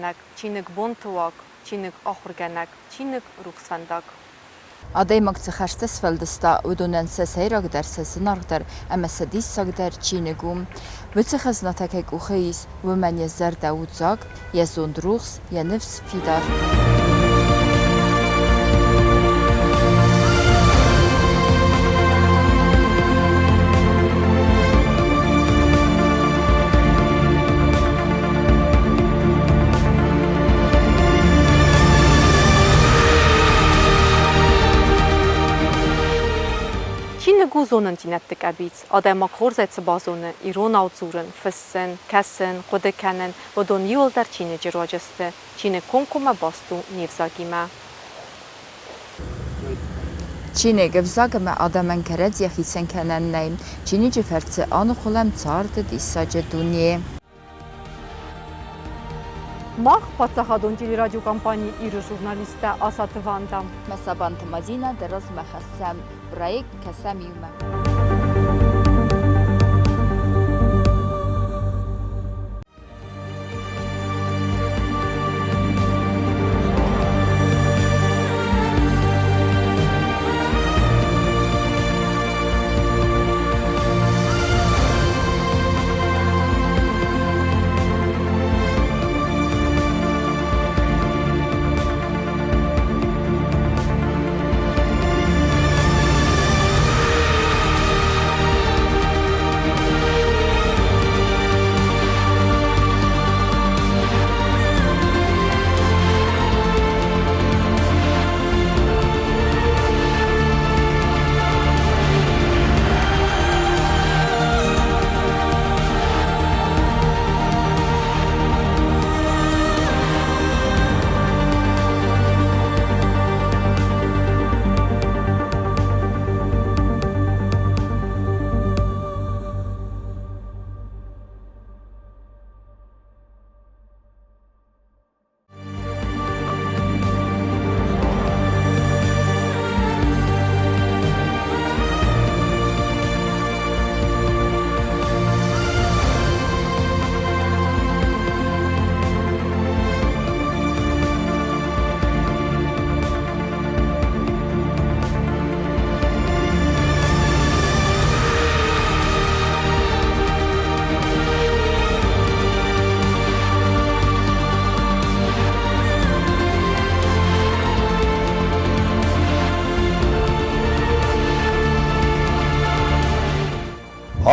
Хъахъхъӕнӕг, чиныг бонты уаг, чиныг ахуыргӕнӕг, чиныг рухсвӕндаг. Адӕймаг цы хӕстӕ сфӕлдыста, уыдонӕн сӕ сӕйрагдӕр, сӕ зынаргъдӕр ӕмӕ сӕ диссагдӕр чиныг у. Уыцы хӕзнатӕ кӕй къухы ис, уымӕн йӕ зӕрдӕ у дзаг, йӕ зонд рухс, йӕ ныфс фидар. Чиныг у зонындзинӕдты къӕбиц. Адӕймаг хорзӕй цы базоны, иронау дзурын, фыссын, кӕсын, хъуыды кӕнын, уыдон иуылдӕр чиныджы руаджы сты. Чиныг комкоммӕ баст у не взагимӕ. Чиныг ӕвзаг ӕмӕ адӕмӕн кӕрӕдзийӕ хицӕн кӕнӕн нӕй. Чиныджы фӕрцы аныгъуылӕм царды диссаджы дуне. Мах, паддзахадон телерадиокомпани Иры журналисттӕ Асаты Ванда. Мӕ Сабанты Мадинӕ дӕ размӕ хӕссӕм проект Кӕсӕм иумӕ.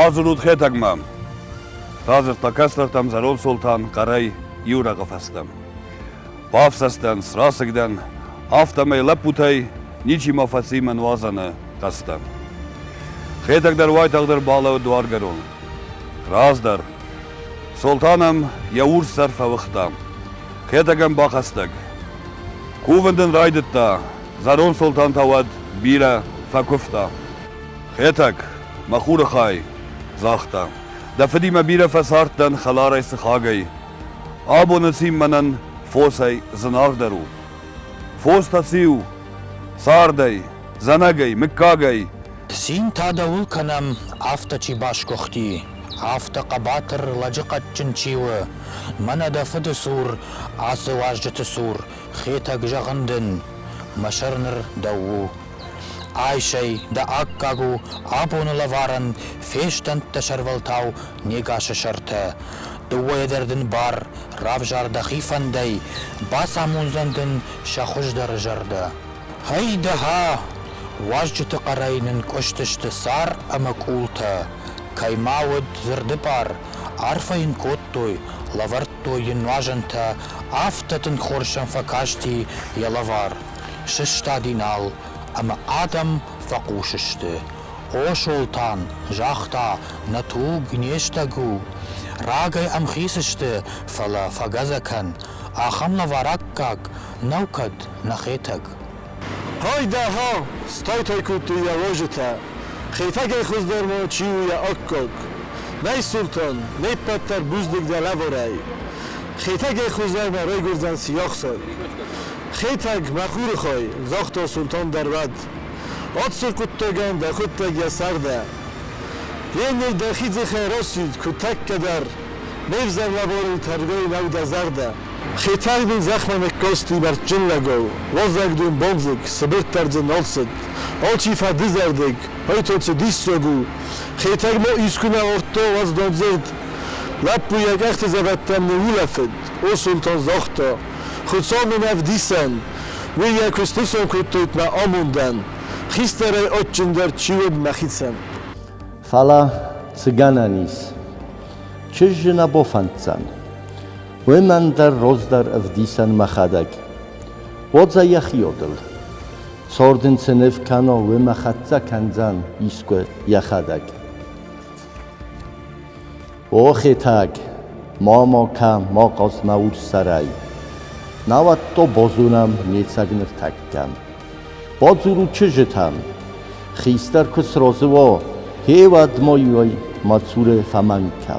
Адзырут Хетӕгмӕ! Радзырдта кӕстӕртӕм зӕронд Солтан хъӕрӕй иу рӕгъы фӕстӕ. Бафсӕстӕн, срасыг дӕн, афтӕмӕй лӕппутӕй ничи ма фӕци мӕ нуазӕны хъӕстӕ. Хетӕг дӕр уайтагъд ӕрбалӕууыд дуаргӕрон. Раздӕр Солтан ӕм йӕ урс сӕр фӕуыгъта. Хетӕг ӕм бахӕстӕг. Кувын дын райдыдта, зӕронд Солтан та уӕд бирӕ фӕкуывта. Хетӕг, мӕ хуры хай, загъта, дӕ фыдимӕ бирӕ фӕцардтӕн хӕларӕй сыхагӕй. Абоны цин мӕнӕн фосӕй зынаргъдӕр у. Фос та циу? Цардӕй, зӕнӕгӕй, мыггагӕй. Цин та дӕуыл кӕнӕм, афтӕ чи басгуыхти, афтӕ хъӕбатыр лӕджыхъӕдджын чи у, мӕнӕ дӕ фыды цур, ацы уазджыты цур, Хетӕг зӕгъын дын, мӕ сӕр ныр дӕу у. Айс ӕй, дӕ аккаг у, абоны лӕварӕн фестӕнт дӕ сӕрвӕлтау не гасы сӕртӕ. Дыууӕйӕ дӕр дын бар, равзар дӕхи фӕндӕй, бацамондзӕн дын сӕ хуыздӕры зӕрдӕ. Ӕй-дӕ-ха! Уазджыты хъӕрӕй нынкъуыстысты цар ӕмӕ къултӕ. Кӕй ма уыд дзырды бар, арфӕ йын кодтой, лӕвӕрдтой йын нуазӕнтӕ, афтӕ тынг хорз сӕм фӕкасти йӕ лӕвар. Сыстади нал, ӕмӕ адӕм фӕхъус сты. О, Солтан, загъта, нӕ туг не стӕг у. Рагӕй ӕмхиц сты, фӕлӕ фӕгӕдзӕ кӕн, ахӕм лӕвар аккаг нӕу кӕд нӕ Хетӕг. Гъай-да-гъа, стай-тай кодтой йӕ уазджытӕ. Хетӕгӕй хуыздӕр ма чи у йӕ аккаг? Нӕй, Султан, не ппӕт дӕр бузныг дӕ лӕварӕй. Хетӕгӕй хуыздӕр ма райгуырдзӕн сияхсаг. Хетӕг, мӕ хуры хай, загъта Султан дӕр уӕд. Ацы хъуыддагӕн дӕхуыдтӕг йӕ сӕр дӕ. Еныр дӕхи дзыхӕй рацыд, куы тӕккӕ дӕр. Ме взӕр лӕварыл тӕргай нӕу дӕ зӕрдӕ. Хетӕг дын зӕхмӕ ныккасти мӕрдджын лӕгау, уазӕгдон бандзыг, сыбыртт дӕр дзы нал цыд. Алчи фӕдызӕрдыг, ай цы диссаг у! Хетӕг ма искуы нӕ ардта уӕздан дзырд. Лӕппу йӕ къӕхты зӕвӕттӕм ныуулӕфыд. О Султан загъта, Хуыцау мын ӕвдисӕн, уый йӕ куы снысан кодтаид мӕ амондӕн, хистӕрӕй адджындӕр чи уыд мӕхицӕн. Фӕлӕ цы гӕнӕн ис? Чызджы нӕ бофӕнддзӕн. Уымӕн дӕр роздӕр ӕвдисӕн мӕхӕдӕг. Бодза йӕхиодыл. Цорд ын цы ныв кӕно, уымӕ хӕццӕ кӕндзӕн искуы йӕхӕдӕг. О Хетӕг, ма ма кӕ, ма хъаз мӕ урс сӕрӕй. Науӕд то базонӕм не цӕг ныртӕккӕ. Бадзурут чызджытӕм. Хистӕр куы сразы уа, гъеуӕд ма иуӕй мӕ цуры фӕмӕнг кӕ.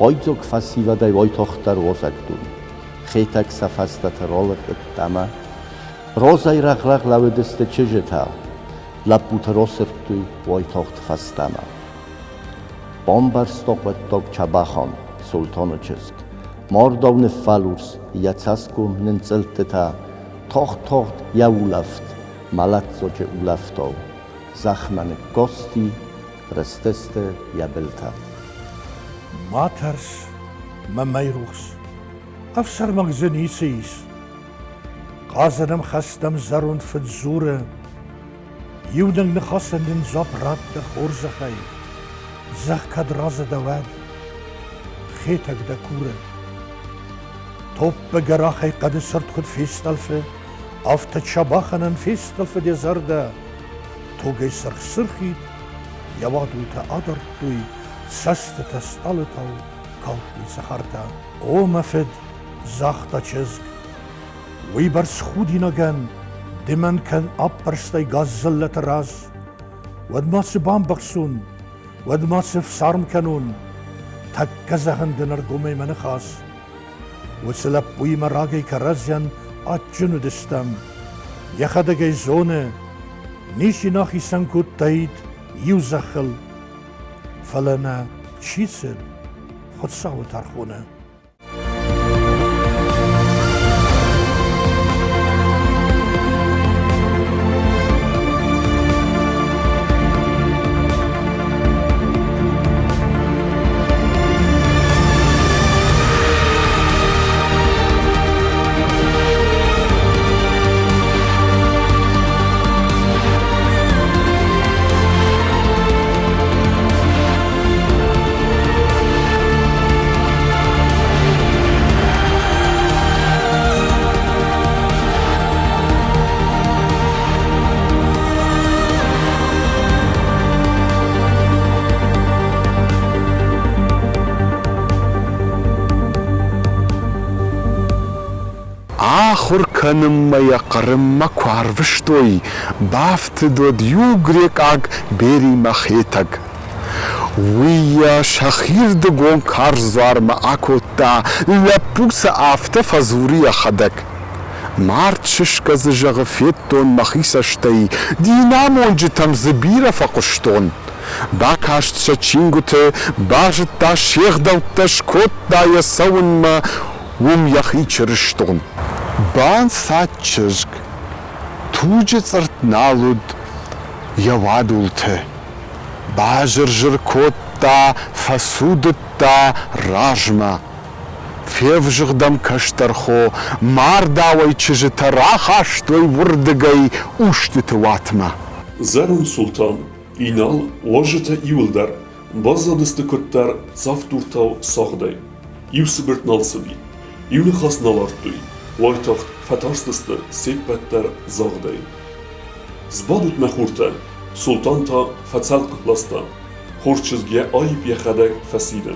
Байдзаг фӕсивӕдӕй уайтагъддӕр уазӕгдон. Хетӕг сӕ фӕстӕты ралыгъд ӕмӕ розӕй рӕгъ-рӕгъ лӕууыдысты чызджытӕ. Лӕппуты расырдтой уайтагъд фӕстӕмӕ. Бамбӕрста хъуыддаг Чабӕхан, Султаны чызг. Мардау ныффӕлурс, йӕ цӕсгом нынцъылдтытӕ, тагъд-тагъд йӕ улӕфт, мӕлӕтдзаджы улӕфтау, зӕхмӕ ныккасти, рызтысты йӕ былтӕ. Ма тӕрс, мӕ мӕйрухс, ӕфсӕрмаг дзы ницы ис. Хъазӕн ӕмхӕстӕм зӕронд фыд дзуры, Иунӕг ныхасӕн дын дзуапп ратт дӕ хорзӕхӕй, зӕгъ, кӕд разы дӕ, уӕд. Хетӕг дӕ куры. Топпы гӕрахӕй хъӕды сырд куыд фестъӕлфы, афтӕ Чабӕханӕн фестъӕлфыд йӕ зӕрдӕ. Тугӕй сырх-сырхид, йӕ уадултӕ адардтой, цӕстытӕ стъалытау калдтой цӕхӕртӕ. О, мӕ фыд, загъта чызг, уыйбӕрц худинагӕн ды мӕн кӕн аппӕрстай газзыллӕты раз, уӕд ма цы бамбӕхсон, уӕд ма цы фсарм кӕнон? Тӕккӕ зӕгъын дын ӕргомӕй мӕ ныхас. Уыцы лӕппуимӕ рагӕй кӕрӕдзийӕн адджын уыдыстӕм. Йӕхӕдӕг ӕй зоны, ничи нӕ ахицӕн кодтаид иу зӕххыл. Фӕлӕ нӕ чи цыд Хуыцауы тӕрхоны? Ахуыр кӕнынмӕ йӕ Хъырыммӕ куы арвыстой, бафтыд уӕд иу грекъаг Беримӕ Хетӕг. Уый йӕ сӕхирдыгон карз дзуармӕ акодта, лӕппу сӕ афтӕ фӕдзуры йӕхӕдӕг. Мард сысгӕ дзы, зӕгъы, федтон мӕхи цӕстӕй, динамонджытӕм дзы бирӕ фӕхъуыстон. Бакаст сӕ чингуыты, базыдта се гъдӕуттӕ, скодта йӕ цӕуынмӕ уым йӕхи чырыстон. Банцад чызг, туджы цъыртт нал уыд йӕ уадулты. Базыр-зыр кодта, фӕцудыдта размӕ. Февзыгъд ӕм кӕстӕр хо, мардауӕй чызджытӕ рахастой уырдыгӕй устыты уатмӕ. Зӕронд Султан, Инал, уазджытӕ иуылдӕр баззадысты куыддӕр цавддуртау сагъдӕй. Иу сыбыртт нал цыди, иу ныхас нал ардтой, уайтагъд фӕтарстысты се ппӕт дӕр загъдӕй. Сбадут, мӕ хуртӕ! Султан та фӕцӕлхъ ласта. Хорз чызг йӕ аипп йӕхӕдӕг фӕсиды.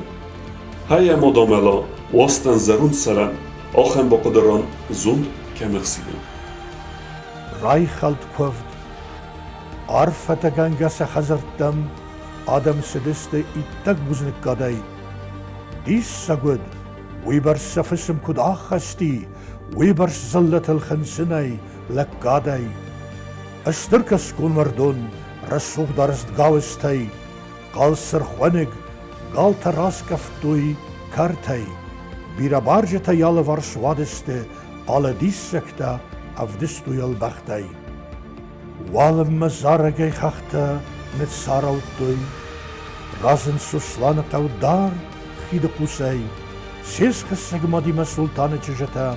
Хӕй ӕма дамӕла, уастӕн зӕронд сӕрӕн, ахӕм бахъуыды ран зонд кӕм ӕхсиды. Райхӕлд куывд. Арфӕтӕгӕнгӕ сӕ хӕдзӕрттӕм адӕм цыдысты иттӕг бузныггадӕй. Диссаг уыд, уыйбӕрц сӕ фысым куыд ӕххӕсти, уыйбӕрц дзыллӕтыл хынцынӕй, лӕггадӕй. Стыр кӕсгон уӕрдон рӕсугъд арӕзт гауызтӕй, хъал сырхуӕныг галтӕ раскъӕфтой кӕртӕй. Бирӕ барджытӕ йӕ алыварс уадысты, алы диссӕгтӕ ӕвдыстой ӕлбӕхтӕй. Уалынмӕ зарӕгӕй хӕхтӕ ныццараудтой. Разынд Сосланы хъӕу дард хиды хъусӕй. Се схӕссӕг мадимӕ Султаны чызджытӕ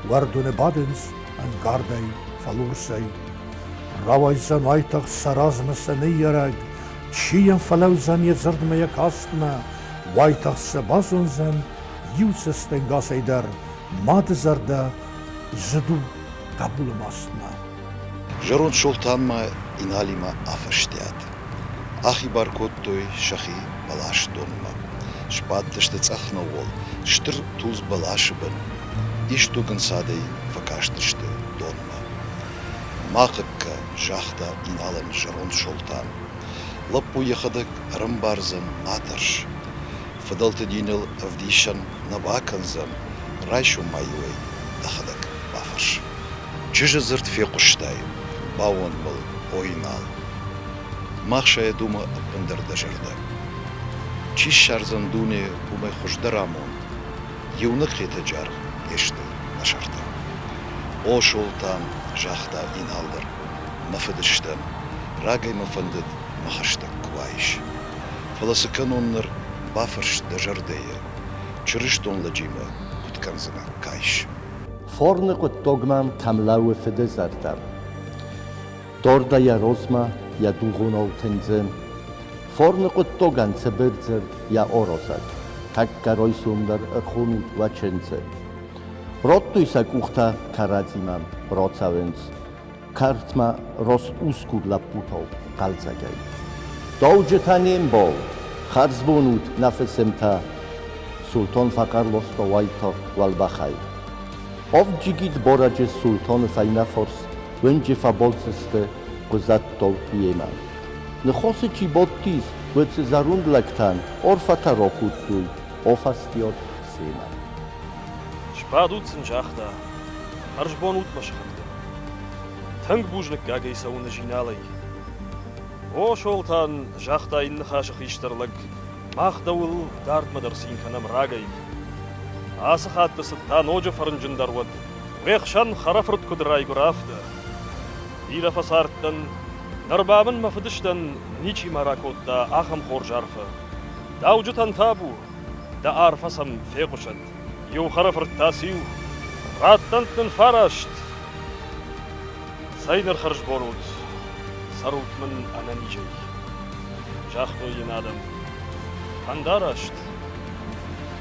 уӕрдоны бадынц ӕнкъардӕй, фӕлурсӕй. Рауайдзӕн уайтагъд сӕ размӕ сӕ ныййарӕг, чи йӕм фӕлӕудзӕн йӕ дзырдмӕ, йӕ кастмӕ, уайтагъд сӕ базондзӕн иу цӕстӕнгасӕй дӕр мады зӕрдӕ зыд у хъӕбулы мастмӕ. Зӕронд Солтанмӕ Иналимӕ афӕстиат. Ахибар кодтой сӕхи бӕласдонмӕ. Сбадтысты цъӕх нӕууыл стыр тулдз бӕласы бын. Исдуг ӕнцадӕй фӕкастысты донмӕ. Ма хъыг кӕ, загъта Иналӕн зӕронд Солтан. Лӕппу йӕхӕдӕг ӕрӕмбардзӕн, ма тӕрс. Фыдӕлты диныл ӕвдисӕн нӕ бакӕндзӕн, райсом ма-иу ӕй дӕхӕдӕг бафӕрс. Чызджы дзырд фехъуыстай, баууӕнд мыл, ой нал. Ма хсайӕд уымӕ ӕппындӕр дӕ зӕрдӕ. Чи ссардзӕн дуне уымӕй хуыздӕр амонд, иунӕг Хетӕджы аргъ не сты нӕ сӕртӕ. О, Солтан, загъта Инал дӕр, мӕ фыдыстӕн, рагӕй мӕ фӕндыд мӕ хӕстӕг куы уаис. Фӕлӕ цы кӕнон ныр, бафӕрс дӕ зӕрдӕйы, чырыстон лӕджимӕ куыд кӕндзынӕ кайс? Форны хъуыддагмӕ кӕм лӕууы фыды зӕрдӕ. Дорда йӕ розмӕ йӕ дугъонау тындзы. Форны хъуыддагӕн цыбыр дзырд йӕ орозӕг. Тӕккӕ райсом дӕр ӕрхонут уӕ чындзы. Радтой сӕ къухтӕ кӕрӕдзимӕ, рацӕуынц. Кӕртмӕ раст усгур лӕппутау хъӕлдзӕгӕй. Дауджытӕ не мбал, хӕрзбон ут, нӕ фысымтӕ! Султан фӕхъӕр ласта уайтагъд уӕлбӕхӕй. Авд джигит барӕджы Султаны фӕйнӕфарс уынджы фӕбалц сты хъузӕттау йемӕ. Ныхасы чи бадтис, уыцы зӕронд лӕгтӕн арфӕтӕ ракодтой, афӕстиат семӕ. Сбадут сын, загъта, хӕрзбон ут мӕ сыхӕгтӕ. Тынг бузныггагӕй цӕуын ӕз Иналӕй. О, Солтан, загъта йын ныхасы хистӕр лӕг, мах дӕуыл дардмӕ дӕр цин кӕнӕм рагӕй. Ацы хатты цыд та ноджы фӕрнджындӕр уӕд, уе хсӕн хӕрӕфырт куыд райгуыра, афтӕ. Бирӕ фӕцардтӕн, ныр ба мын мӕ фыдыстӕн ничи ма ракодта ахӕм хорз арфӕ. Дауджытӕн табу, дӕ арфӕ сӕм фехъуысӕд. Иу хӕрӕфырт та циу? Раттӕнт нын фараст! Цӕй ныр хӕрзбон ут, цӕрут мын ӕнӕнизӕй, загътой йын адӕм. Фӕндараст,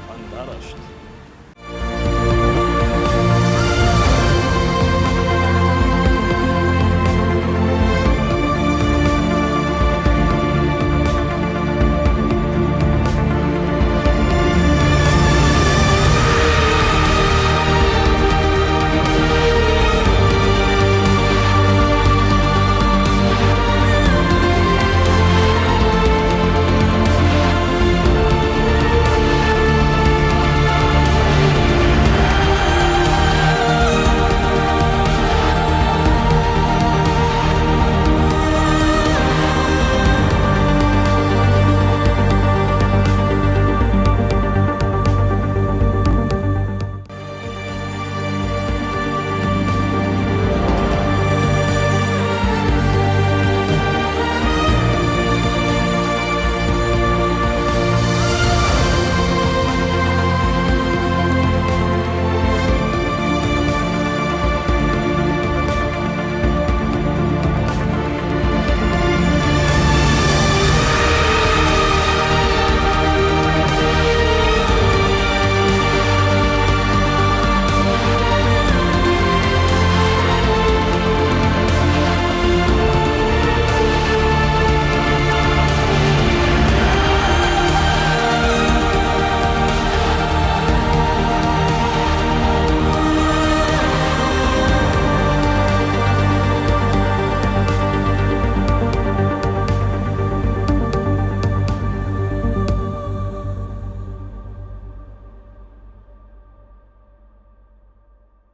фӕндараст.